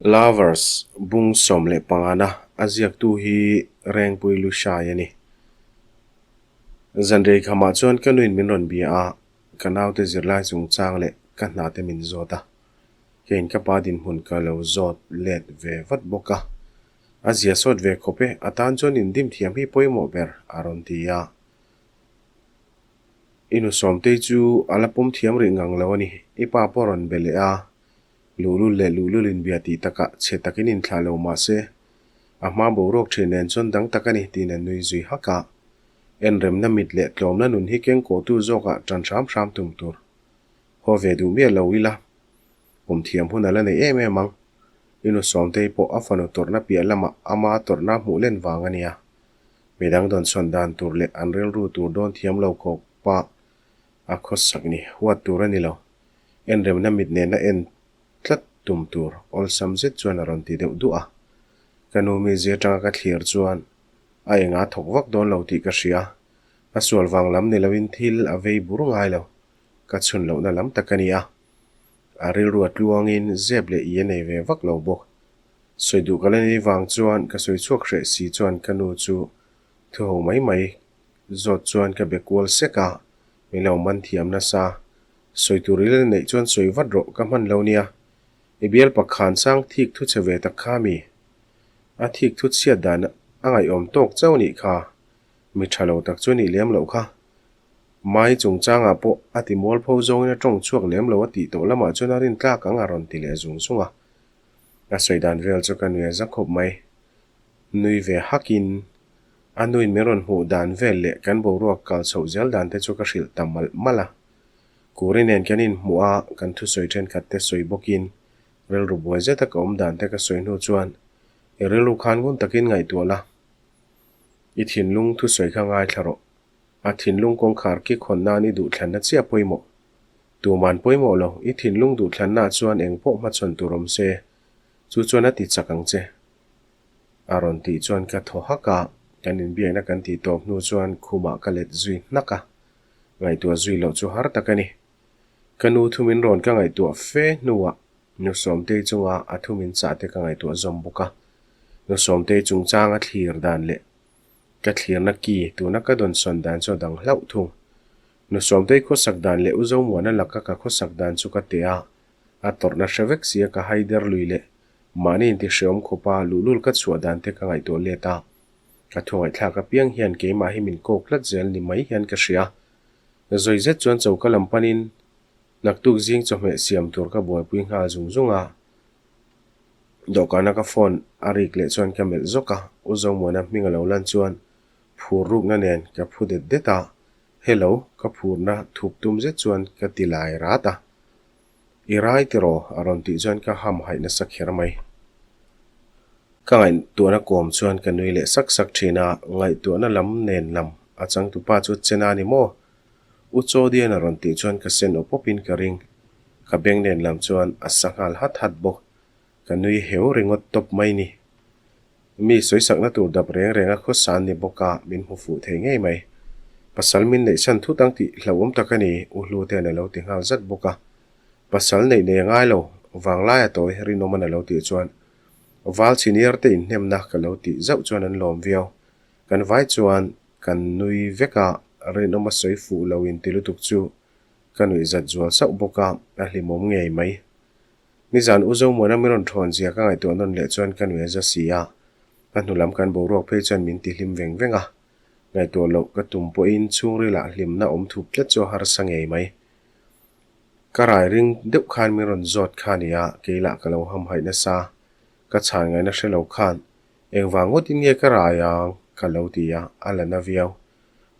Lovers bung 15 na a ziaktu hi Rengpui Lushai a ni. Zanrei khamah chuan ka nuin min rawn bia a, ka naute zirlai chungchang leh ka hnate min zawt a. Keiin ka pa dinhmun ka lo zawt let ve vat bawk a. A zia sawt ve khawp e, a tan chuan indim thiam hi pawimawh ber a rawn ti a. I nu Sawmtei chu a la pawm thiam rih ngang lo a ni, i pa pawh a rawn be leh a. Luhlul leh luhlul inbia tih takah chhe takin inthlah lo mah se, a hma boruak thin nen chuan dang tak a ni tiin a nui zui hak a. Enremna mit leh tlawmna nun hi keng kawhtu zawkah tan hram hram tum tur. Haw ve duh miah lo ila, kum thiam hun a la nei em em ang. I nu Sawmtei pawh a fanu tawrhna piah lamah ama tawrhna hmuh len vang a nia. Midang dawnsawn dan tur leh an rilru tur dawn thiam lo khawp pah a khawsak ni huat tur a ni lo. Enremna mit nena en tlat tum tur awlsam zet chuan a rawn ti deuh duah a. Ka nu mizia atanga ka thlir chuan a enga thawk vak dawn lo tih ka hria. A sual vang lam ni loin thil a vei bur ngai lo. Ka chhun lohna lam tak a ni a. A rilru a tluangin zep leh i a nei ve vak lo bawk. Sawi duh ka la nei vang chuan ka sawi chhuak hreh si chuan ka nu chu thu ho mai mai zawt chuan ka be kual sek a, min lo man thiam nasa. Sawi tur i la neih chuan sawi vat rawh ka hman lo nia. I bial pakhan sang thik thu che ve tak kha mi? A thik thu chhiat dan a ngaihawm tawk chauh nih kha. Mi tha lo tak chu nih lem loh kha. Mai chungchangah pawh a ti mualpho zawngin a tawng chhuak lem lo a tih tawh lamah chuan a rin tlak ang a rawn ti leh zung zung a. A sawi dan vel chu ka nui a za khawp mai. Nui ve hakin a nuin min rawn hmuh dan vel leh kan boruak kal chhoh zel dan te chu ka hrilh ta malh malh a. Kuri nen kan inhmuh a, kan thusawi thenkhat te sawi bawkin rilru buai zeta ka awm dan te ka sawi hnu chuan i rilru khan ngun takin ngaihtuah la, i thinlung thusawi kha ngaithla rawh. A thinlung kawngkhar ki khawn nan i duhthlanna chiah pawimawh. Tuman pawimawh lo, i thinlung duhthlanna chuan eng pawh hmachhawn tur awm se, chu chuan a ti chak ang che. A rawn tih chuan ka thaw hak a, kan inbiakna kan tih tawp hnu chuan khumah ka let zui hnak a. Ngaihtuah zui loh chu har tak a ni. Ka nu thu min rawn ka ngaihtuah fe hnuah Nu Sawmtei chunga a thu min chah te ka ngaihtuah zawm bawk a. Nu Sawmtei chungchanga thlir dan leh ka thlirna ki tuna ka dawnsawn dan chu a dang hlauh thung. Nu Sawmtei khawsak dan leh U Zomuana laka ka khawsak dan chu ka teh a, a tawrhna hre vek sia ka haider lui leh mahni intihreawm khawpa luhlul ka chhuah dan te ka ngaihtuah let a. Ka thungaihthlak apiang hian keimah hi min kawk tlat zel ni mai hian ka hria. Zawi zet chuan choka lam panin naktuk zing chawhmeh siam tur ka buaipui nghal zung zung a. Dawhkana ka phone a rik leh chuan ka melh zawk a, U Zomuana hming a lo lan chuan phur rukna nen ka phu det det a, Hello, ka phurna thup tum zet chuan ka ti lai rat a. I rai tiraw? a rawn tih chuan ka ham haih nasa kher mai. Ka ngaihtuahna kawm chuan ka nui leh sak sak thin a, ngaihtuahna lam nen lam a changtupa chu Chena ni maw? U Chawdian a rawn tih chuan ka sen awp awpin ka ring. Ka beng nen lam chuan a sa nghal hat hat bawk. Ka nui heu ringawt tawp mai ni. Mi sawisakna tur dap reng reng a khawsa an ni bawk a, min hmu fuh thei ngei mai. Pasal min neih san thut ang tih hlauhawm tak a ni, U Hlute'n a lo ti nghal zat bawk a. Pasal neih nei a ngai lo, vanglai a tawi rinawm an a lo tih chuan Val chiniar te inhnemna ka lo tih zauh chuan an lawm viau. Kan vai chuan kan nui vek a, rinawm a sawi fuh lo inti lutuk chu ka nuih zat zual sauh bawk a, a hlimawm ngei mai. Nizan U Zomuana min rawn thawn zia ka ngaihtuah nawn leh chuan ka nui a za si a, a hnu lam kan boruak phei chuan min ti hlim veng veng a. Ngaihtuah loh ka tum pawhin chhungrilah hlimna awm thup tlat chu a harsa ngei mai. Ka rai ring deuh khan min rawn zawt kha a ni a, keilah ka lo hamhaih nasa. Ka chhan ngaihna hre lo khan engvang ngawtin nge ka rai ang ka lo ti a, a la na viau.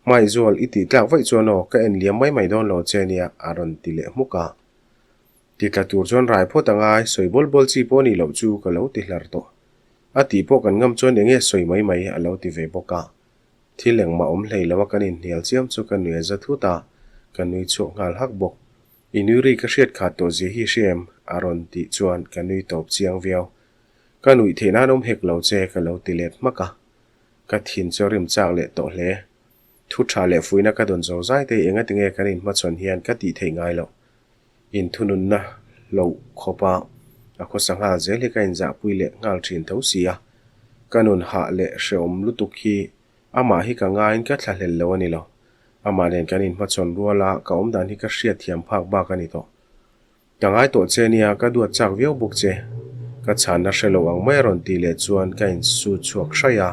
Hmaizual i tih tlak vaih chuan aw ka en liam mai mai dawn lo che nia a rawn ti leh hmuk a. Ti tla tur chuan rai phawt a ngai, sawi bawl bawl chi pawh a nih loh chu ka lo ti hlar tawh. A tih pawh kan ngam chuan enge sawi mai mai a lo ti ve bawk a. Thil engmah awm hlei lo a kan inhnial chiam chu ka nui a za thut a, ka nui chhuak nghal hak bawk. I nui ri ka hriat khat tawh zia hi hria em? a rawn tih chuan ka nui tawp chiang viau. Ka nuih theih nan awm hek lo che ka lo ti let hmak a. Ka thin chu a rim chak leh tawh hle. Thu tha leh fuihna ka dawn zo zai te engatinge kan inhmachhawn hian ka tih theih ngai loh. Inthununna hloh khawpa A khawsa nghal zel hi ka inzahpui leh nghal thin tho si a. Ka nun hah leh hreawm lutuk hi amah hi ka ngaiin ka thlahlel lo a ni lo. Amah nen kan inhmachhawn rual a, ka awmdan hi ka hriatthiam phak bak a ni tawh. Ka ngai tawh che nia, ka duat chak viau bawk che. Ka chhanna hre lo ang mai a rawn tih leh chuan ka insu chhuak hraih a.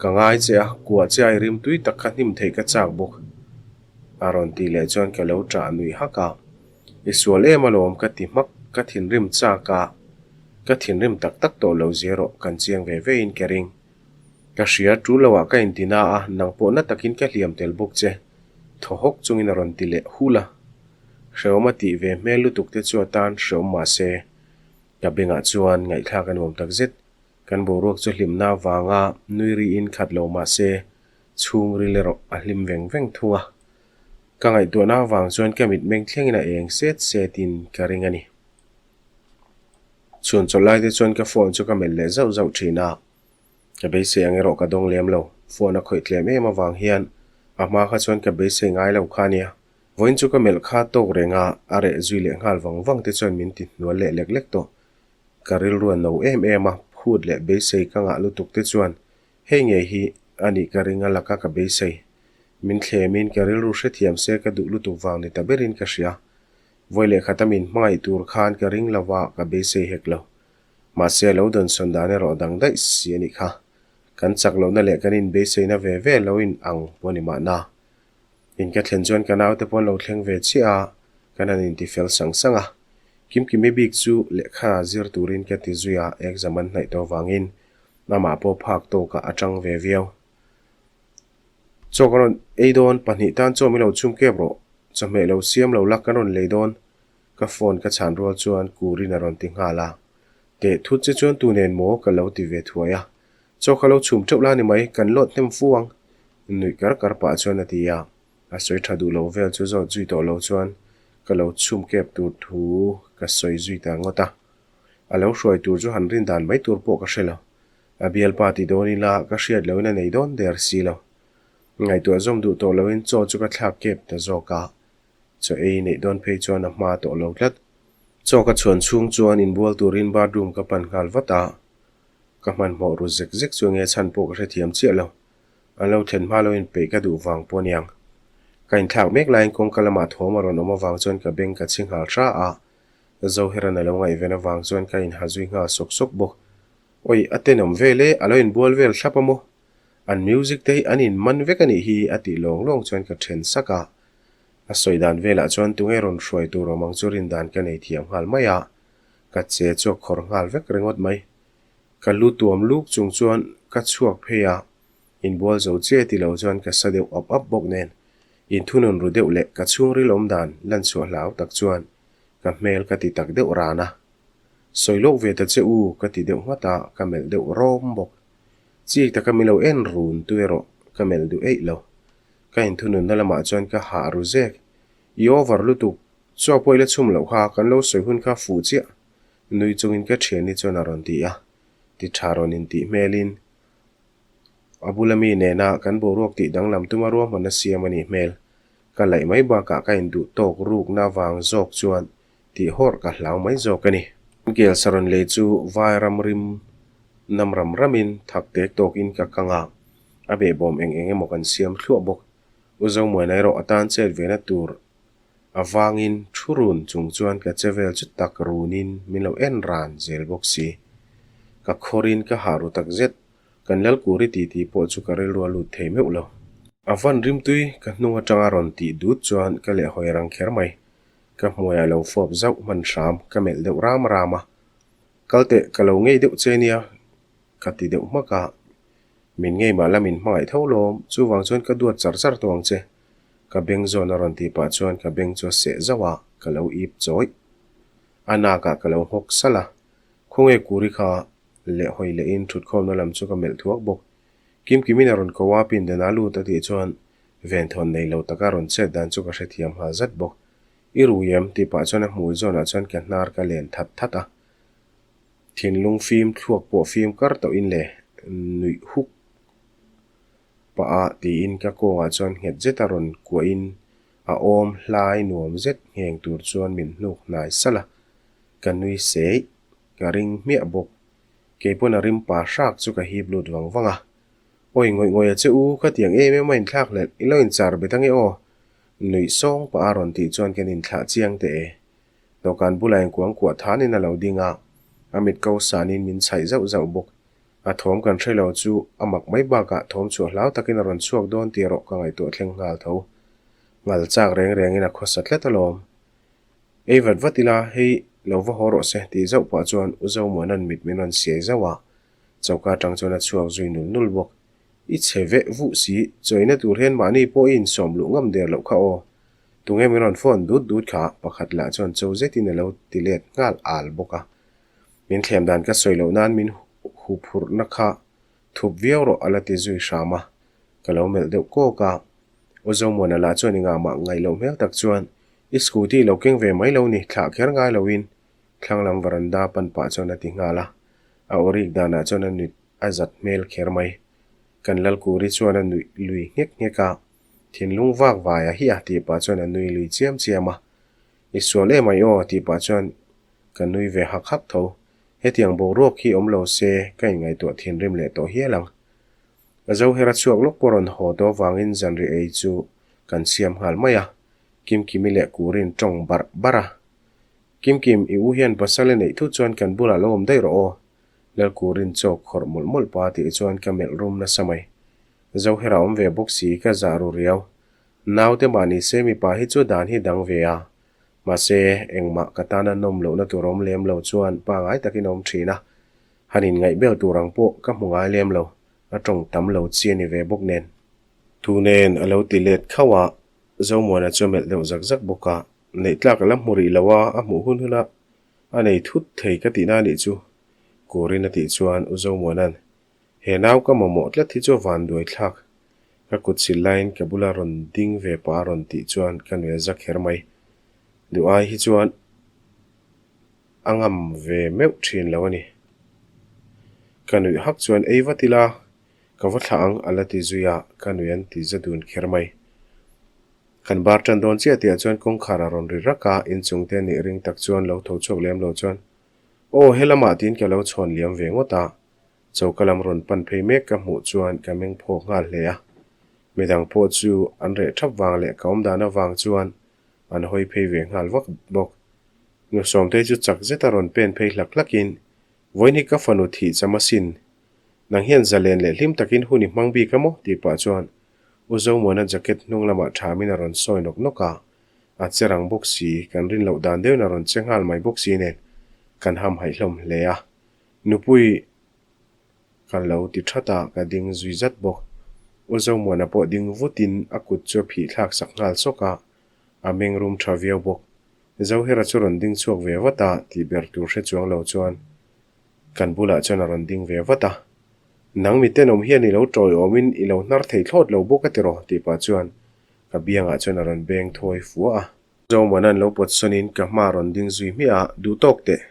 Ka ngai che a, kuah che a i rim tui tak kha hnim theih ka chak bawk. A rawn tih leh chuan ka lo ṭah nuih hak a. I sual em alawm ka ti hmak, ka thinrim chak a. Ka thinrim tak tak tawh lo zia rawh, kan chiang ve ve in ka ring. Ka hria, ṭul loah ka inti na a, nang pawh na takin ka hliam tel bawk che. Thaw hawk chungin a rawn ti leh hul a. Hreawm a tih ve hmel lutuk te chu a tan hreawm mah se, ka bengah chuan ngaihthlak a nuam tak zet. Kan boruak chu hlimna avanga nui riin khat lo mah se, chhungril erawh a hlim veng veng thung a. Ka ngaihtuahna avang chuan ka mitmeng thlengin a eng set setin ka ring a ni. Chhuan chawlh lai te chuan ka phone chu ka melh leh zauh zauh thin a. Ka beisei ang erawh ka dawng lem lo. Phone a khawih tlem em avang hian a hma kha chuan ka beisei ngai lo kha nia. Vawiin chu ka melh kha tawk reng a, a reh zui leh nghal vang vang te chuan min ti hnual leh lek lek tawh. Ka rilru a no em em a, phut leh beisei ka ngah lutuk te chuan hei ngei hi a nih ka ring a laka ka beisei. Min thlemin ka rilru hrethiam se ka duh lutuk vang ni ta berin ka hria. Vawi leh khata min hmangaih tur khan ka ring lo va, ka beisei hek lo. Mahse a lo dawnsawn dan erawh dang daih si a nih kha. Kan chak lohna leh kan inbeiseina ve ve lo in ang pawh a ni mahna. In ka thlen chuan ka naute pawh an lo thleng ve chiah a, kan han inti fel sang sang a. Kimkimi bik chu lehkha zir turin ka ti zui a, exam an hnaih tawh vangin amah pawh phak tawkah a tang ve viau. Chaw ka rawn ei dawn, pahnih tan chaw min lo chhum kep rawh, chawhmeh lo siam lo la ka rawn lei dawn, ka phone ka chhan rual chuan Kurin a rawn ti nghal a. Teh thut che chuan tu nen maw ka lo ti ve thuai a. Chaw ka lo chhum teuh la ni mai, kan lawt hnem fu ang, nuih kar kar pah chuan a ti a. A sawi tha duh lo vel chu zawt zui tawh lo chuan ka lo chhum kep tur thu ka sawi zui ta ngawt a. A lo hruai tur chu han rin dan mai tur pawh ka hre lo. A bialpa ti dawn ila ka hriat loin a nei dawn der si lo. Ngaihtuah zawm duh tawh loin chaw chu ka thlak kep ta zawk a. Chaw ei neih dawn phei chuan a hma tawh lo tlat. Chaw ka chhuan chhung chuan inbual turin bathroom ka pan nghal vat a. Ka hmanhmawh ru zek zek chu enge chhan pawh ka hrethiam chiah lo. An lo thlen hma lo inpeih ka duh vang pawh aniang. Ka inthlak mek laiin kawngka lamah thawm a rawn awm avang chuan ka beng ka chhi nghal hra a. Zoheran a lo ngaihven avang chuan ka inha zui nghal sawk sawk bawk. Oi, a tenawm vel e, a lo inbual vel thlap a maw? An music te hi an inman vek a nih hi a tih lawng lawng chuan ka then sak a. A sawi dan velah chuan tunge rawn hruai tur awm ang chu rin dan ka nei thiam nghal mai a. Ka che chu a khawr nghal vek ringawt mai. Ka lu tuam luk chung chuan ka chhuak phei a, inbual zo che ti lo chuan ka sa deuh up up bawk nen inthunun ru deuh leh ka chhungril awm dan lan chhuah hlau tak chuan ka hmel ka ti tak deuh ran a. Sawi lawk ve ta che u ka ti deuh nghat a, ka melh deuh rawm bawk. Chik taka mi lo en run tu erawh ka melh duh eih lo. Ka inthununna lamah chuan ka hah ru zek. I over lutuk, chaw pawh i la chhum loh kha, kan lo sawi hun kha fuh chiah. Nui chungin ka thianni chuan a rawn ti a, ti tha rawn intih hmelin a bula mi nena kan boruak tih danglam tuma ruahmanna siam a nih hmel. Ka laih mai bakah ka induh tawk rukna vang zawk chuan tih hawrh ka hlau mai zawk a ni. Kel sa rawn lei chu vai ram rim nam ram ramin thak tek tawkin ka kang a, a behbawm eng eng emaw kan siam thluah bawk. U Zomuana erawh a tan chet vena tur Avangin thu run chung chuan ka che vel chu tak runin min lo en ran zel bawk si. Ka khawrin ka hah ru tak zet, kan Lalkuri titi pawh chu ka rilru a lut thei meuh lo. A van rimtui ka hnung atanga rawn tih dut chuan ka lehhawi rang kher mai. Ka hmuaiah lo fawp zauh hman hram ka melh deuh ram ram a. Kal teh ka lo ngei deuh che nia ka ti deuh hmak a. Min ngei mah la min hmangaih tho lawm, chuvang chuan ka duat char char tawh ang che. Ka beng zawn a rawn tih pah chuan ka beng chu a seh zauh a, ka lo ip chawih. A nakah ka lo nghawk salh a, khawnge kuri kha leh hawi lehin thutkhawmna lam chu ka melh thuak bawk. Kimkimin a rawn ko a, pindan a lut a tih chuan venthawn nei lo taka rawn chet dan chu ka hrethiam nghal zat bawk. I rui em? tih pah chuan a hmui zawnah chuan ka hnar ka len that that a. Thinlung fim thluak pawh fim kar tawhin le nuih huk pah a tiin ka kawngah chuan nghet zeta rawn kuahin a awm hlai nuam zet ngheng tur chuan min hnuk hnai salh a, ka nui seih. Ka ring hmiah bawk. Kei pawn a rim pa hrak chu ka hip lut vang vang a. Awi ngawih ngawih a che u, khatiang em em a inthlak hlelh, i lo inchar bet ange aw. Nuih sawng pah a rawn tih chuan kan inthlah chiang teh e. Dawhkan bulah engkuang kuah thanin a lo ding a, a mit ko sanin min chhaih zauh zauh bawk. A thawm kan hre lo chu a mak mai bakah thawm chhuah hlau takin a rawn chhuak dawn tih erawh ka ngaihtuah thleng nghal tho. Ngal chak reng rengin a khawsa tlat alawm. Ei vat vat ila, hei lo va haw rawh se tih zauh pah chuan U Zomuana'n mit min rawn siai zauh a, choka atang chuan a chhuak zui nul nul bawk. I chhe veh vuh si, chawina tur hian mahni pawh i insawm luh ngam der loh kha aw. Tunge min rawn phone dut dut kha, pakhat lah chuan cho zetin a lo ti let nghal al bawk a. Min thlem dan ka sawi loh nan min huphurhna kha thup viau rawh a la ti zui hram a, ka lo melh deuh kawk a. U Zomuana lah chuan i ngahmah ngaih loh hmel tak chuan i scooty lo keng ve mai lo ni, thlah kher ngai loin thlang lam varanda pan pah chuan a ti nghal a. A aw rik danah chuan a nuih a zat hmel kher mai. Kan Lalkuri chuan a nuih lui nghek nghek a, thinlung vak vai a hi a tih pah chuan a nui lui chiam chiam a. I sual em ai aw tih pah chuan ka nui ve hak hak tho. Hetiang boruak hi awm lo se ka inngaihtuah thinrim leh tawh hial ang. Ka Zohera chhuak lawk pawh rawn haw tawh avangin zanri ei chu kan siam nghal mai a, Kimkimi leh Kurin tawng barh barh a. Kimkim, i u hian pasal i neih thut chuan kan bulah lo awm daih rawh aw. Lal Kurin chaw khawrh mawlh mawlh pa tih chuan ka melh rum nasa mai. Zohera awm ve bawk si ka zah ru riau. Naute mah ni se mipa hi chu dan hi dang ve a. Mahse, engmah ka tana nawm lohna tur awm lem lo chuan pangai takin a awm thin a. Han inngaih bel tur ang pawh ka hmu ngai lem lo, a tawng tam lo chi a ni ve bawk nen. Thu nen a lo ti let khauh a, Zomuana chu a melh deuh zak zak bawk a, neih tlak a la hmu rih lo a, a hmuh hun hun a, a nei thut thei ka tihna a nih chu. Kurin a tih chuan U Zomuana'n, He nau ka mamawh tlat hi chu a van duai thlak. Ka kut sil laiin ka bula rawn ding ve pah a rawn tih chuan ka nuih a za kher mai. Duh ai hi chuan a ngam ve meuh thin lo a ni. Ka nuih hak chuan ei vat ila, ka va thlah ang a la ti zui a, ka nuih an ti za dun kher mai. Kan bar tan dawn chiah tihah chuan kawngkhar a rawn ri rak a, inchung te nih ring tak chuan lo tho chhuak lem lo chuan, Aw helamah tiin ka lo chhawn liam ve ngawt a, Choka lam rawn pan phei mek ka hmuh chuan ka meng phawk nghal hle a. Midang pawh chu an reh thap vang leh ka awm dan avang chuan an hawi phei ve nghal vak bawk. Nu Sawmtei chu chak zeta rawn pen phei hlak hlakin, Vawiin hi ka fanu thih cham asin. Nang hian zalen leh hlim takin hun i hmang bik a maw? tih pah chuan U Zomuana jacket hnung lamah thamin a rawn sawi nawk nawk a. A che rang bawk si, kan rin loh dan deuhin a rawn che nghal mai bawk si nen kan hamhaih hlawm hle a. Nupui ka lo ti that a, ka ding zui zat bawk. U Zomuana pawh ding vutin a kut chu a phih thlak sak nghal sawk a, a meng rum tha viau bawk. Zohera chu rawn ding chhuak ve vat a, tih ber tur hre chuang lo chuan kan bulah chuan a rawn ding ve vat a. Nang mi tenawm hian i lo tawiawmin i lo hnar thei thlawt lo bawk a ti rawh tih pah chuan ka biangah chuan a rawn beng thawi fua a. Zomuana'n lo pawt sawnin ka hma a rawn ding zui hmiah a, duh tawk teh.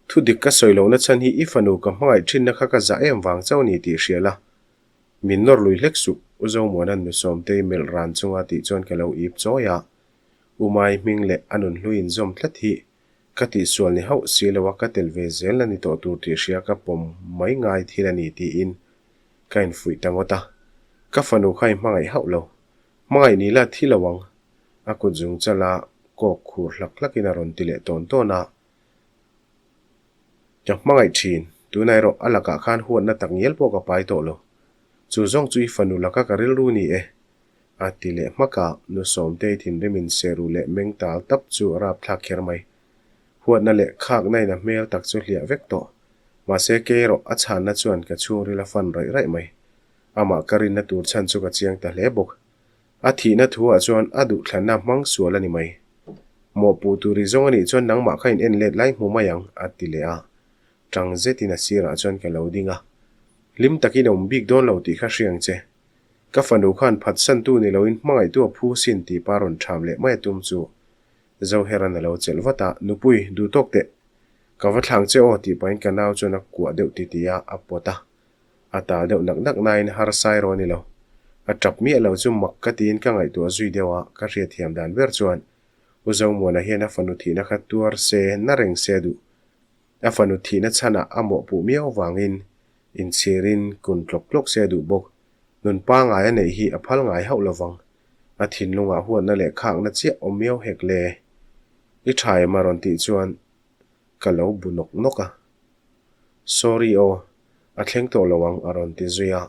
Thu dik ka sawi lohna chhan hi i fanu ka hmangaih thinna kha ka zah em vang chauh a ni tih hria la. Min nawr lui hlek suh, U Zomuana'n nu Sawmtei melh ran chunga tih chuan ka lo ip chawi a. U Mai hming leh a nun hlui inzawm tlat hi ka tihsual ni hauh si lo a ka tel ve zel na ni tawh tur tih hria ka pawm mai ngai thil a ni tiin ka infuih ta ngawt a. Ka fanu kha i hmangaih hauh lo. Hmangaih ni la thi lo ang. A kut zung chala kawk khur hlak hlakin a rawn ti leh tawn tawn a. Ka hmangaih thin, tunah erawh a lakah khan huatna tak ngial pawh ka pai tawh lo. Chu zawng chu i fanu laka ka rilru ni e. A ti leh hmak a, nu Sawmtei thinrimin seru leh meng tal tap chu a rapthlak kher mai. Huatna leh khakna in a hmel tak chu hliah vek tawh. Mahse kei erawh a chhanna chuan ka chhungril a fan raih raih mai. Amah ka rinna tur chhan chu ka chiang ta hle bawk. A thihna thu ah chuan a duhthlanna hmang sual a ni mai. Mawhpuh tur i zawng a nih chuan nangmah kha in en let lai hmu mai ang, a ti leh a. Tang zetin a sirah chuan ka lo ding a. Hlim takin a awm bik dawn lo tih kha hriang che. Ka fanu khan phatsantu ni loin hmangaihtu a phu sin tih pa rawn ṭham leh mai a tum chu. Zoheran a lo chelh vat a, Nupui, duh tawk teh. Ka va thlang che aw tih pahin ka nau chuan a kuah deuh titi a, a pawt a. A tal deuh nak nak nain harsa erawh a ni lo. A tap miah lo chu mak ka tiin ka ngaihtuah zui deuh a, ka hriatthiam dan ber chuan U Zomuana hian a fanu thihna kha tuar se na reng se a duh. A fanu thihna chhanah a mawhpuh miau vangin inchhirin kun tlawk tlawk se a duh bawk. Nun pangngai a neih hi a phal ngai hauh lovang. A thinlungah huatna leh khakna chiah awm miau hek le. I tha em a rawn tih chuan ka lo bu nawk nawk a. Sorry aw, a thleng tawh lo ang a rawn ti zui a.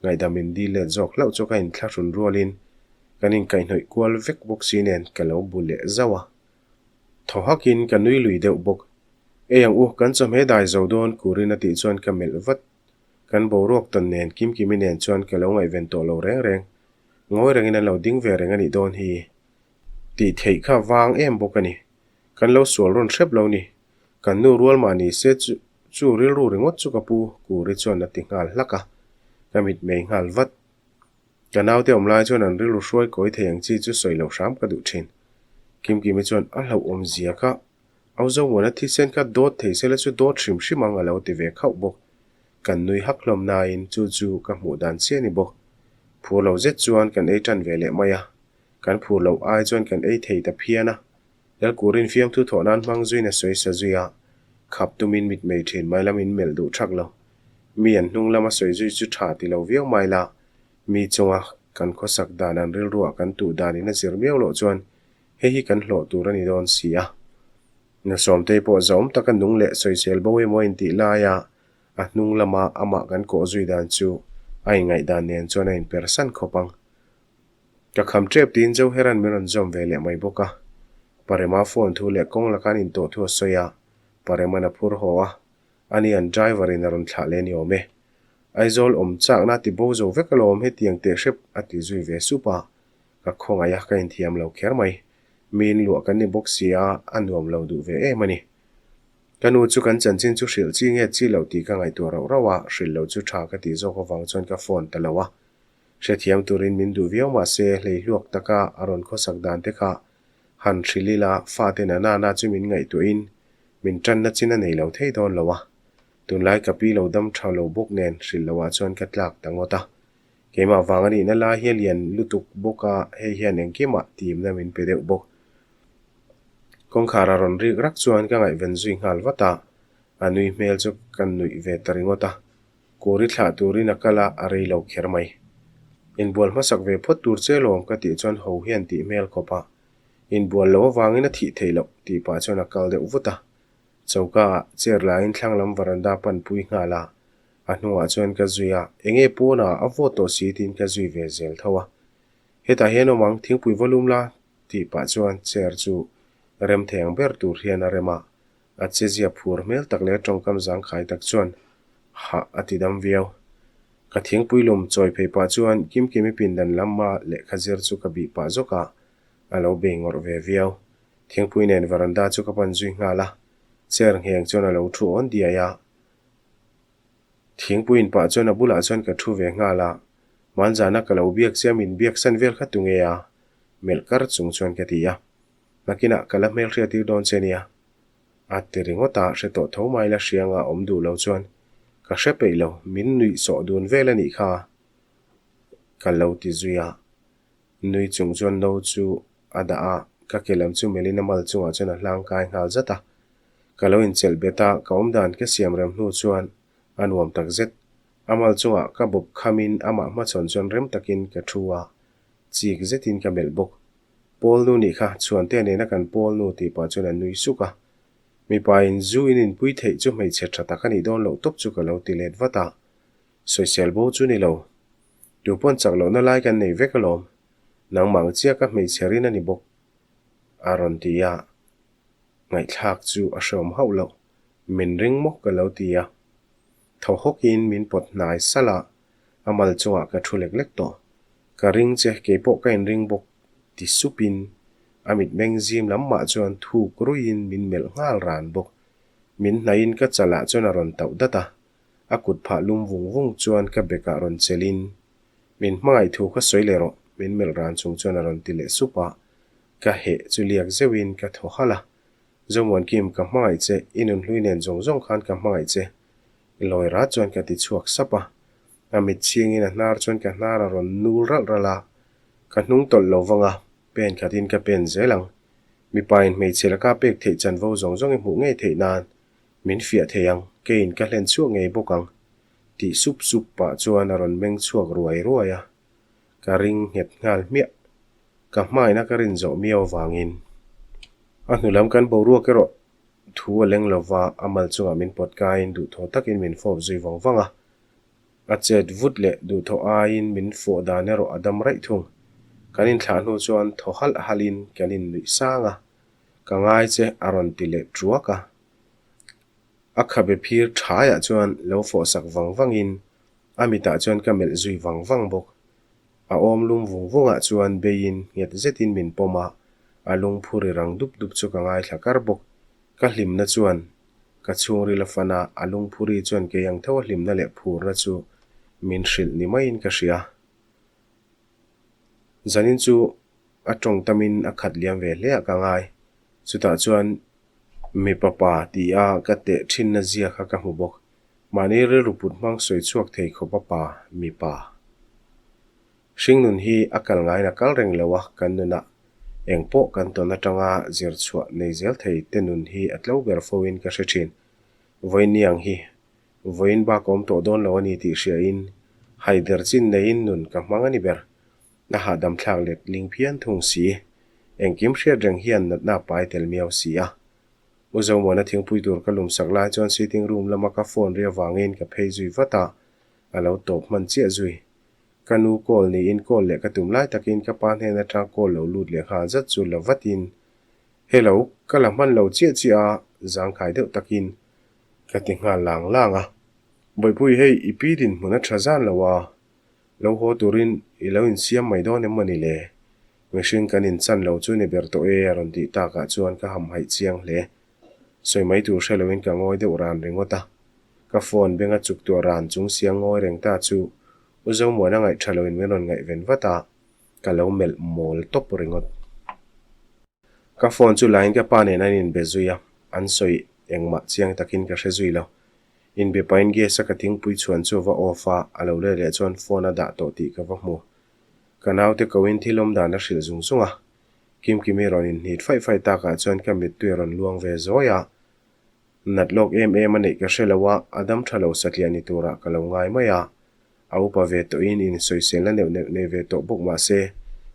Ngaihdam in dil let zawk hlauh chu ka inthlahrun rualin kan inkaihhnawih kual vek bawk si nen ka lo bu leh zauh a. Thaw hakin ka nui lui deuh bawk. Ei ang u, kan chawhmeh dai zo dawn kurin a tih chuan ka melh vat. Kan boruak tawn nen Kimkimi nen chuan ka lo ngaihven tawh lo reng reng. Ngawi rengin an lo ding ve reng a nih dawn hi. Tih theih kha vang em bawk a ni. Kan lo sual rawn hrep lo ni. Kan nu rual mah ni se chu chu rilru ringawt chu ka pu Kuri chuan a ti nghal hlak a. Ka mitmei nghal vat. Ka naute awm lai chuan an rilru hruai kawi thei ang chi chu sawi loh hram ka duh thin. Kimkimi chuan a hlauhawm zia kha Au Zomuana thisen kha dawt thei sela chu dawt hrim hrim ang a lo ti ve khauh bawk. Kan nui hak hlawm nain chu chu ka hmuh dan chiah a ni bawk. Phur lo zet chuan kan ei tan ve leh mai a. Kan phur loh ai chuan kan ei thei ta phian a. Lalkurin fiamthu thawh nan hmang zuiin a sawi sa zui a, khap tumin mitmei thin mai lam in melh duh thak lo. Mi an hnung lama sawi zui chu tha ti lo viau mai la, mi chunga kan khawsak dan an rilruah kan tuh dan in a zir miau loh chuan hei hi kan hlawh tur a ni dawn si a. Nasawmtei pawh zahawm taka nung leh sawisel bo emaw intih laia a hnung lama amah kan kawh zui dan chu a inngaihdan nen chuan a inpersan khawp ang. Ka kham tep tiin Zohera'n min rawn zawm ve leh mai bawk a. Parema phone thu leh kawng laka an intawh thu a sawi a, Parema'n a phur haw a, ani an driver in a rawn thlah leh ni awm e. Aizawl awm chakna a ti bo zo vek alawm hetiang teh hrep a ti zui ve sup a, ka khawngaih a ka inthiam lo kher mai. Miin luah kan ni bawk si a, a nuam lo duh ve em a ni. Ka nu chu kan chanchin chu hrilh chi nge chi loh tih ka ngaihtuah rauh rauh a, hrilh loh chu tha ka tih zawk avang chuan ka phone ta lo a. Hrethiam turin min duh viau mah se hleihluak taka a rawn khawsak dan te kha han hrilh ila fate na nana chu min ngaihtuahin min tanna chin a nei lo thei dawn lo a. Tunlai ka pi lo dam tha lo bawk nen hrilh loah chuan ka tlak ta ngawt a. Keimah vang a nihna lai hi a lian lutuk bawk a, hei hian engkimah timna min pe deuh bawk. Kawngkhar a rawn rik rak chuan ka ngaihven zui nghal vat a, a nui hmel chu ka nuih ve ta ringawt a. Kuri thlah turin a kal a, a rei lo kher mai. Inbual hmasak ve phawt tur che lawm ka tih chuan ho hian tih hmel khawp a, inbual loh avangin a thih theih loh tih pah chuan a kal deuh vut a. Choka ah chair laiin thlang lam varanda pan pui nghal a, a hnungah chuan ka zui a, enge pawnah a vawt tawh si tiin ka zui ve zel tho a. Hetah hian awm ang, thingpui va lum la tih pah chuan chair chu rem thei ang ber tur hian a rem a, A chezia phur hmel tak leh tawngkam zangkhai tak chuan hah a ti dam viau. Ka thingpui lum chawi phei pah chuan Kimkimi pindan lama lehkha zir chu ka bih pah zawk a, a lo bei ngawrh ve viau. Thingpui nen varanda chu ka pan zui nghal a, chair ngheng chuan a lo thu awn diai a. Thingpui in pah chuan a bulah chuan ka thu ve nghal a, Manzana ka lo biak chiam in biak san vel kha tunge a? Melh kar chung chuan ka ti a. Nakinah ka la hmelhriat tir dawn che nia. A ti ringawt a, hre tawh tho mai la hrianga awm duh lo chuan ka hre peih lo, min nuih sawh dun vel a nih kha ka lo ti zui a. Nui chung chuan no chu a dah a, ka ke lam chu melhin a mal chungah chuan a hlang kai nghal zat a. Ka lo inchelh bet a, ka awmdan ka siam rem hnu chuan a nuam tak zet. A mal chungah ka bawp khamin amah hmachhawn chuan rem takin ka thu a, chik zetin ka melh bawk. Pawl nu nih kha Chhuante nena kan pawl nu tih pah chuan a nui suk a. Mipa in zu in inpui theih chu hmeichhe tha tak a nih dawn loh tawp chu ka lo ti let vat a. Sawisel bo chu ni lo. Tu pawn chak lohna lai kan nei vek alawm. Nangmah ang chiah ka hmeichhe rin a ni bawk a rawn ti a. Ngaihthlak chu a hreawm hauh loh. Min ring maw ka lo ti a. Thaw hawkin min pawt hnai salh a. A mal chungah ka thu lek lek tawh. Ka ring che, keipawh ka inring bawk ti supin a mitmeng zim lam mah chuan thuk ruiin min melh nghal ran bawk. Min hnaihin ka chalah chuan a rawn tauh dat a, a kut phah lum vung vung chuan ka bekah rawn chelhin, Min hmangaih thu kha sawi leh rawh, min melh ran chung chuan a rawn ti leh sup a, ka heh chu liak zeuhin ka thaw halh a. Zomuankim, ka hmangaih che, i nunhlui nen zawng zawng khan ka hmangaih che, Lawi rat chuan ka ti chhuak sap a, a mit chhingin a hnar chuan ka hnar a rawn nul ralh ralh a, ka hnung tawlh lo vang a, pen khatin ka pen zel ang. Mipa in hmeichhe laka pek theih chanvo zawng zawng i hmuh ngei theih nan. Min fiah thei ang, keiin ka hlen chhuak ngei bawk ang, tih sup sup pah chuan a rawn meng chhuak ruai ruai a. Ka ring nghet nghal hmiah. Ka hmaina ka rin zawh miau avangin. A hnulam kan boruak erawh thu a leng lova, a mal chungah min pawt kaiin duhthawh takin min fawp zui vang vang a. A chet vut leh duhthawh aiin min fawh dan erawh a dam raih thung. Kan inthlah hnu chuan thaw halh halhin kan innuih sang a, Ka ngai che a rawn ti leh truak a. A khabe phir thaiah chuan lo fawh sak vang vangin a mitah chuan ka melh zui vang vang bawk. A awm lum vung vungah chuan beiin nghet zetin min pawm a, a lungphu ri rang dup dup chu ka ngaithla kar bawk. Ka hlimna chuan ka chhungril a fan a, a lungphu ri chuan kei ang tho a hlimna leh phurna chu min hrilh ni maiin ka hria. Zanin chu a tawng tamin a khat liam ve hle ah ka ngai. Chutah chuan mipa pa ti a ka teh thinna zia kha ka hmu bawk. Mahni rilru put hmang sawi chhuak thei khawp a pa, mipa. Hringnun hi a kal ngaiin a kal reng lo a, kan nunah eng pawh kan tawn atanga zir chhuah nei zel thei te nun hi a tlo ber fo in ka hre thin. Vawiin ang hi vawiin bak a awm tawh dawn lo a ni tih hria in haider chin neiin nun ka hmang a ni ber. A hahdam thlak let ling phian thung si. Engkim hriat reng hian natna a pai tel miau si a. U Zomuana thingpui tur ka lum sak lai chuan sitting room lama ka phone ri avangin ka phei zui vat a, a lo tawp hman chiah zui. Ka nu call niin call leh ka tum lai takin ka pa hnen atang call lo lut leh nghal zat chu la vatin, Hello, ka la hman lo chiah chiah a, zangkhai deuh takin ka ti nghal lang lang a. Bawihpui hei i pi dinhmun a tha zan lo a, lo haw turin i lo insiam mai dawn em mawni le? Mihring kan inchan lo chu ni ber tawh e a rawn tih takah chuan ka hamhaih chiang hle. Sawi mai tur hre loin ka ngawi deuh ran ringawt a. Ka phone benga chuk tuah ran chung siang ngawi reng ta chu U Zomuana ngaih tha loin min rawn ngaihven vat a, ka lo melh mawl tawp ringawt. Ka phone chu lain ka pa nen an inbe zui a, an sawi engmah chiang takin ka hre zui lo. Inbe pahin gas a ka thingpui chhuan chu a va off a, a lo let leh chuan phone a dah tawh tih ka va hmu. Ka naute koin thil awm dan a hrilh zung zung a, Kimkimi rawn inhnit faih faih takah chuan ka mittui a rawn luang ve zawi a. Nat lawk em em a neih ka hre lo a, a dam tha lo satliah ni turah ka lo ngai mai a. A upa ve tawhin insawiselna neuh neuh nei ve tawh bawk mah se,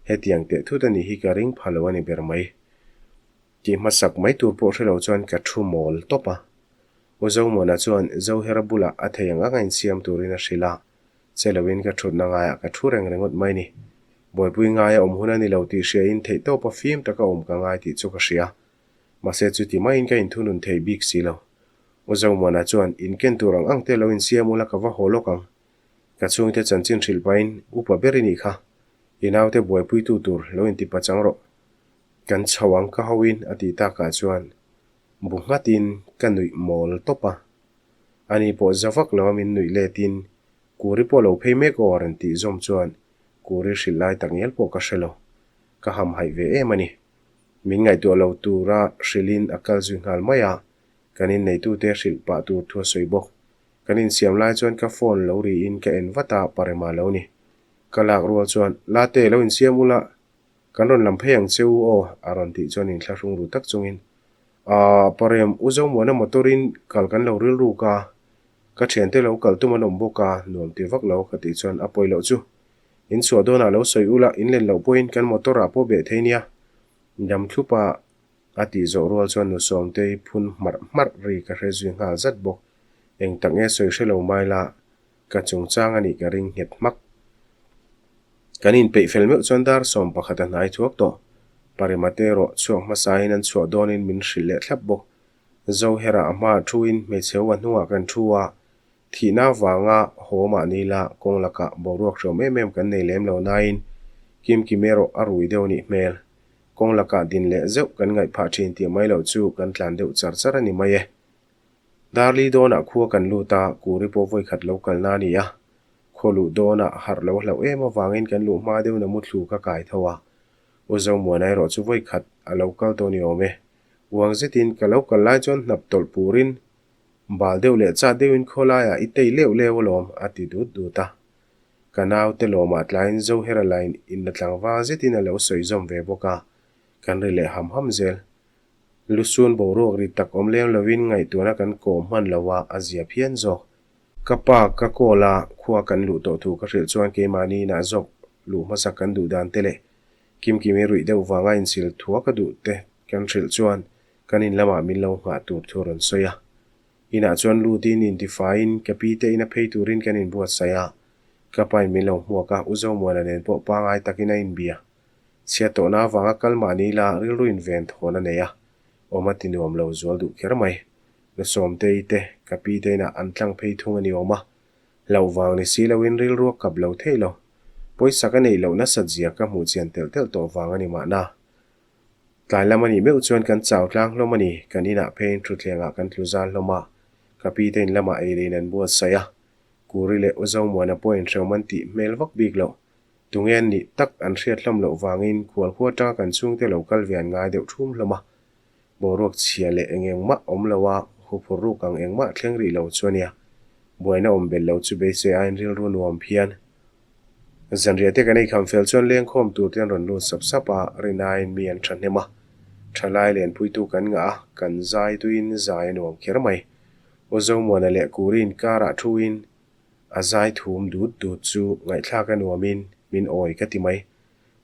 hetiang teh thut a nih hi ka ring pha lo a ni ber mai. Tih hmasak mai tur pawh hre lo chuan ka thu mawl tawp a. U Zomuana chuan Zohera bulah a thei ang ang a insiam turin a hrilh a, Che loin ka thutna ngaiah ka thu reng ringawt mai ni. Buaipui ngaia awm hun a ni lo tih hriain theihtawpa fim taka awm ka ngai tih chu ka hria. Mahse chuti maiin ka inthunun thei bik si lo. U Zomuana chuan, Inken tur ang ang te lo insiam ula ka va haw lawk ang. Ka chhungte chanchin hrilh pahin upa ber i nih kha. I naute buaipuitu tur lo inti pachang rawh. Kan chho ang ka hoin a tih takah chuan bu nghatin ka nuih mawl tawp a. Ani pawh za vak lo a min nuih letin Kuri pawh lo phei mek aw a rawn tih zawm chuan Kuri hrilh lai tak ngial pawh ka hre lo. Ka hamhaih ve em a ni. Min ngaihtuah lo tura hrilhin a kal zui nghal mai a, kan inneitute hrilh pah tur thu a sawi bawk. Kan insiam lai chuan ka phone lo riin ka en vat a, Parema lo ni. Ka lak rual chuan, Late, lo insiam ula, kan rawn lam phei ang che u aw a rawn tih chuan inthlahrung ru tak chungin Aaa, Parem, U Zomuana motor-in kal kan lo rilruk a, ka thiante lo kal tum an awm bawk a, nuam ti vak lo ka tih chuan a pawi loh chu. In chhuah dawnah lo sawi ula, in len loh pawhin kan motor-ah pawh beh thei nia. Dam thlup a a tih zawh rual chuan nu Sawmtei phun hmarh hmarh ri ka hre zui nghal zat bawk. Eng tak nge sawi hre lo mai la, Ka chungchang a nih ka ring nghet hmak. Kan inpeih fel meuh chuan dar 11 a hnai thuak tawh. Parima te erawh chhuak hmasain an chhuah dawnin min hrilh leh thlap bawk. Zohera a hmaah thuin hmeichhe ho a hnungah kan thu a, thihna avanga haw mahni la kawng lakah boruak hreawm em em kan nei lem lo nain Kimkim erawh a rui deuh nih hmel. Kawng lakah din leh zeuh kan ngaih phah thin tih mai loh chu kan tlan deuh char char a ni mai e. Darli dawnah khua kan lut a, Kuri pawh vawi khat lo kalna a ni a. Khaw luh dawnah harh lo hlauh em avangin kan luh hma deuhna muthlu ka kai tho a. U Zomuana erawh chu vawi khat a lo kal tawh ni awm e. Uang zetin ka lo kal lai chuan hnap tawlh purin bal deuh leh chat deuhin khawlaiah i tei leuh leuh alawm a ti dut dut a. Ka naute lawmah tlaiin Zohera lain inla tlangval zetin a lo sawi zawm ve bawk a, kan ri leh ham ham zel. Lusun boruak ri tak awm lem lovin ngaihtuahna kan kawm hman lo a, a zia phian zawk. Ka pa ka call a, khua kan luh tawh thu ka hrilh chuan keimahni inah zawk luh hmasak kan duh dan te leh Kimkimi ruih deuh vanga insil thua ka duh te kan hrilh chuan kan in lamah min lo nghah tur thu a rawn sawi a. Inah chuan lutin intifaiin ka pi te ina phei turin kan inbuatsaih a, ka pain min lo hmuak a, U Zomuana nen pawh pangai takin a inbia. Chhiat tawhna avanga kal mahni la rilru inven thawn a nei a, awm a ti nuam lo zual duh kher mai. Nu Sawmtei te, ka pi te inah an tlang phei thung a ni awm a, hlauh vang ni si loin rilru a kap lo thei lo. Pawisa ka neih loh nasat zia ka hmuh chian telh telh tawh vang a ni mahna. Tlai lam a nih meuh chuan kan chau tlang hlawm a ni, kan inah pheiin thutthlengah kan tlu zal hlawm a, ka pi te in lamah ei lein an buatsaih a, Kuri leh U Zomuana pawh inhrehawm an tih hmel vak bik loh. Tunge an nih tak an hriat hlawm loh vangin khualkhua atanga kan chhungte lo kal ve an ngai deuh thum hlawm a. Boruak chhia leh eng engmah awm lo a, huphurh ruk ang engmah thleng rih lo chu a nia. Buaina awm belh lo chu beisei aiin rilru nuam phian. Zanriah te kan eikham fel chuan lengkhawm tur te an rawn lut sap sap a, rinaiin mi an thahnem a. Thalai lenpuitu kan ngah a, kan zai tuiin zai a nuam kher mai. Aw Zomuana leh Kuri inkarah thuin a zai thum dut dut chu ngaihthlak a nuamin min awi ka ti mai.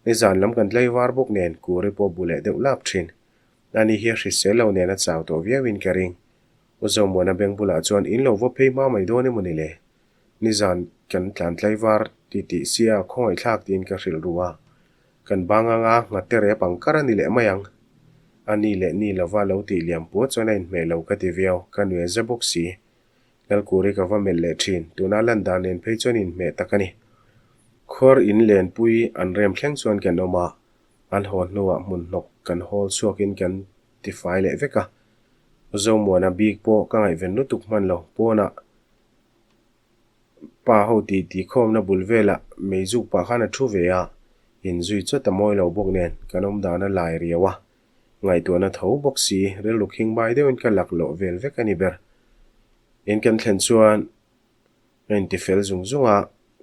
Nizan lam kan tlaivar bawk nen Kuri pawh bu leh deuh lap thin. Ani hi a hrisel lo nen a chau tawh viauin ka ring. Aw Zomuana beng bulah chuan in lo va phei hma mai dawn emaw ni le? Nizan kan tlan tlaivar ti tih sia khawngaihthlak tiin ka hrilh ru a. Kan bang anga nghat te rep ang kar a ni leh mai ang. A ni leh ni lova lo tih liam puat chuan a inhmeh lo ka ti viau, ka nuai za bawk si. Lalkuri ka va melh leh thin, tuna lan dan nen phei chuan inhmeh tak a ni. Khuar in lenpui an rem thleng chuan kan awm a, an haw hnuah hmun hnawk kan hawl chhuakin kan tifai leh vek a. Zomuana bik pawh ka ngaihven lutuk hman lo, pawnah Pa ho ti ti khawmna bul velah meizuk pah khan a thu ve a, inzui chawt a mawi lo bawk nen kan awm dan a lai riau a, ngaihtuahna tho bawk si rilru khing bai deuhin ka lak loh vel vek a ni ber. In kan thlen chuan ka intifel zung zung a,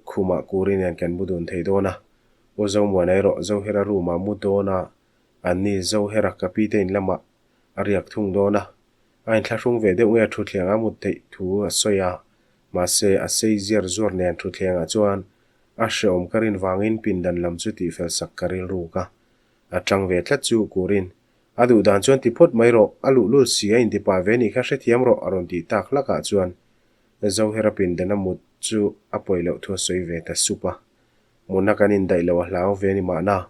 khumah Kuri nen kan mu dun thei dawn a, U Zomuana erawh Zohera room ah mu dawn a, anni Zohera ka pi te in lamah a riak thung dawn a, A inthlahrung ve deuh nge thutthleng a mut theih thu a sawi a, mahse a sei ziar zuar nen thutthlengah chuan a hreawm ka rin vangin pindan lam chu tihfel sak ka rilruk a. A tang ve tlat chu Kurin, A duh dan chuan ti phawt mai rawh, a luhlul si a intipa ve nih kha hrethiam rawh a rawn tih tak hlakah chuan Zohera pindan a mut chu a pawi loh thu a sawi ve ta sup a. Mutna kan indaih loh a hlau ve ni mahna,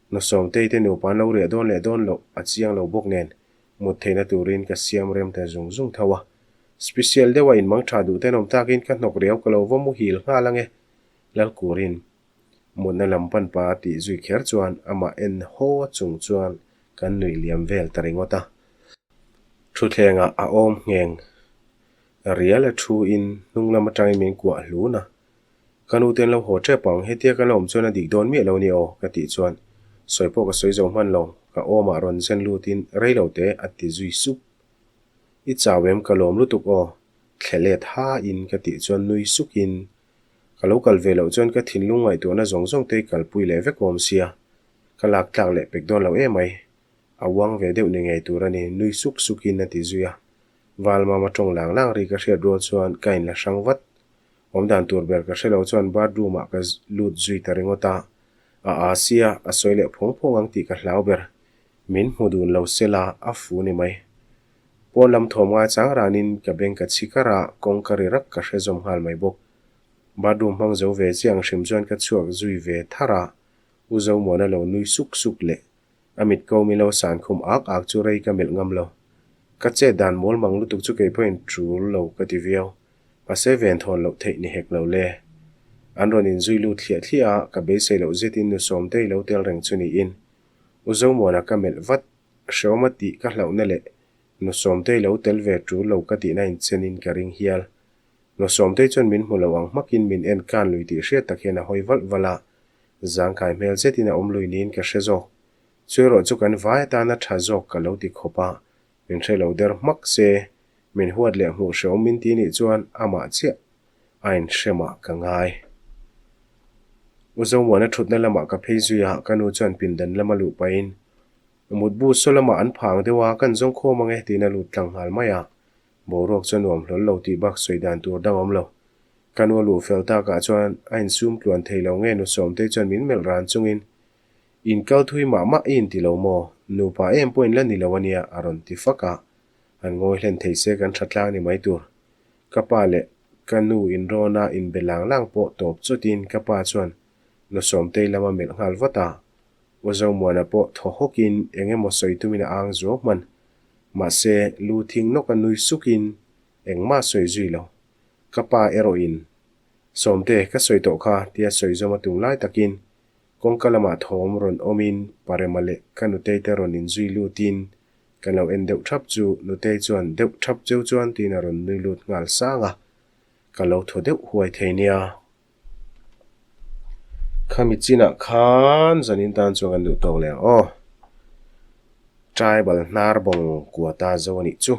Hnawsawmtei te nupa an lo riah dawn leh dawn loh a chiang lo bawk nen Mut theihna turin ka siam rem ta zung zung tho a. Special deuha inmang tha duh tenawm takin ka hnawk riau ka lo va muhil nghal ange. Lalkurin mutna lam pan pa a tih zui kher chuan amah en haw chung chuan kan nuih liam vel ta ringawt a. Thutthlengah a awm ngheng rial a thu in hnung lam atangin min kuah hlun a. Ka nu te an lo haw tep ang, hetia ka la awm chuan a dik dawn miah lo ni aw, ka tih chuan sawi pawh ka sawi zo hman lo, ka awmah rawn zen lutin rei lo te a ti zui sup. I chau em ka lawm lutuk aw, thle let ha in ka tih chuan nui sukin ka lo kal ve loh chuan ka thinlung ngaihtuahna zawng zawng te i kalpui leh vek awm sia, ka lak tlak leh pek dawn lo emai, a uang ve deuh ni ngei tur a ni, nui suk sukin a ti zui a. Valmama tawng lang lang ri ka hriat rual chuan ka inla hrang vat. Awm dan tur ber ka hre lo chuan bathroom ah ka lut zui ta ringawt a, a aa sia a sawi leh phawng phawng ang tih ka hlau ber. Min hmu dun lo se la a fu ni mai. Pawn lam thawm ngai chang ranin ka beng ka chhi kar a, kawng ka ri rak ka hre zawm nghal mai bawk. Bathroom hmang zo ve chiah ang hrim chuan ka chhuak zui ve thar a, U Zomuana lo nui suk suk leh A mit ko min lo san khum ak ak chu rei ka melh ngam lo. Ka chet dan mawl mang lutuk chu kei pawhin tul lo ka ti viau. Mahse ven thawn loh theih ni hek lo le. An rawn inzui lut thliah thliah a, ka beisei loh zetin nu Sawmtei lo tel reng chu niin. U Zomuana ka melh vat, hreawm a tih ka hlauhna leh nu Sawmtei lo tel ve tul lo ka tihna inchenin ka ring hial. Nu Sawmtei chuan min hmu lo ang hmakin min en kan lui tih hriat tak hian a hawi valh valh a, Zangkai hmel zetin a awm lui niin ka hre zawk. Chu erawh chu kan vai atana tha zawk ka lo ti khawp a, min hre lo der hmak se, min huat leh hmuh hreawm min ti nih chuan amah chiah a inhremah ka ngai. U Zomuana thutna lamah ka phei zui a, ka nu chuan pindan lama luh pahin. Mutbu saw lamah an phang deuh a, kan zawng khawm ang e tiin a lut tlang nghal mai a. Boruak chu a nuam hlawl lo tih bak sawi dan tur dang awm lo. Ka nu a luh fel takah chuan a insum tluan thei lo nge nu Sawmtei chuan min melh ran chungin, In kal thui mah mah i inti lo maw? Nupa em pawh in la ni lo a nia a rawn ti fak a. An ngawi hlen thei se kan tha tlang ni mai tur. Ka pa leh ka nu inrawna inbe lang lang pawh tawp chutin ka pa chuan nu Sawmtei lam a melh nghal vat a. U Zomuana pawh thaw hawkin eng emaw sawi tumin a ang zuau hman. Mahse, lu thing nawka nui sukin engmah sawi zui lo. Ka pa erawhin, Sawmte, ka sawi tawh kha, tia sawi zawm a tum lai takin kawngka lamah thawm rawn awmin Parema leh ka nutei te rawn inzui lutin kan lo en deuh thap chu nutei chuan deuh thap cheu chuan tiin a rawn nui lut nghal sang a, ka lo thaw deuh huai thei nia. Khami chinah khan zanin tan chuan kan duh tawk leh ang aw. Tribal hnar bawng kua ta zo a nih chu.